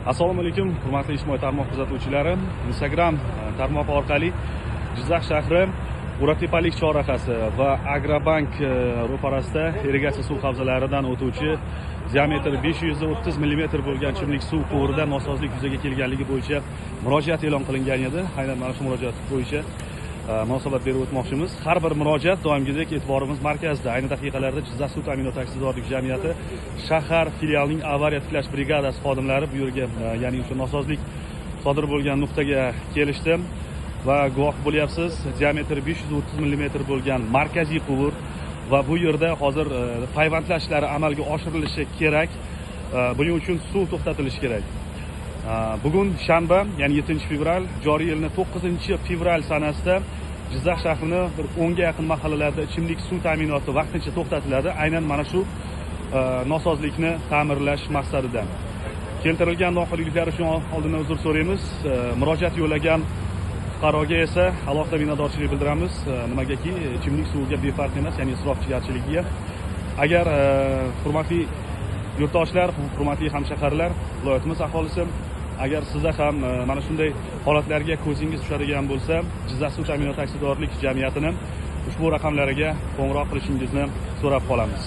Assalomu alaykum, hurmatli ijtimoiy tarmoq kuzatuvchilari. Instagram tarmog'i orqali Jizzax shahri O'ratepalik chorrahasi va Agrobank ro'parasida irrigatsiya suv havzalaridan o'tuvchi diametri 530 mm bo'lgan ichimlik suv quvurida nosozlik yuzaga kelganligi bo'yicha murojaat e'lon qilingan edi. Aynan mana shu murojaat bo'yicha munosabat berib o'tmoqchimiz. Har bir murojaat doimgidek e'tiborimiz markazida. Ayni daqiqalarda Jizzax suv ta'minoti aksiyadorlik jamiyati shahar filialining avariya tiklash brigadasi xodimlari bu yerga, ya'ni o'sha nosozlik sodir bo'lgan nuqtaga kelishdi va guvoh bo'lyapsiz, diametri 530 mm bo'lgan markaziy quvur va bu yerda hozir payvandlash ishlari amalga oshirilishi kerak. Buning uchun suv to'xtatilishi kerak. Bugun shanba, ya'ni 7 fevral, joriy yilni 9 fevral sanasida Jizzax shahrini bir 10 ga yaqin mahallalarda ichimlik suv ta'minoti vaqtincha to'xtatiladi. Aynan mana shu nosozlikni ta'mirlash maqsadida. Keltirilgan noqulayliklar uchun oldindan uzr so'raymiz. Murojaat yo'llagan fuqaroga esa alohida minnatdorchilik bildiramiz. Nimagaki ichimlik suviga befarq emas, ya'ni isrofgarchiligiga. Agar hurmatli yurtdoshlar, hurmatli hamshaharlar, viloyatimiz aholisi, agar sizda ham mana shunday holatlarga ko'zingiz tushadigan bo'lsa, Jizzax suv ta'minoti aksiyadorlik jamiyatini ushbu raqamlariga qo'ng'iroq qilishingizni so'rab qolamiz.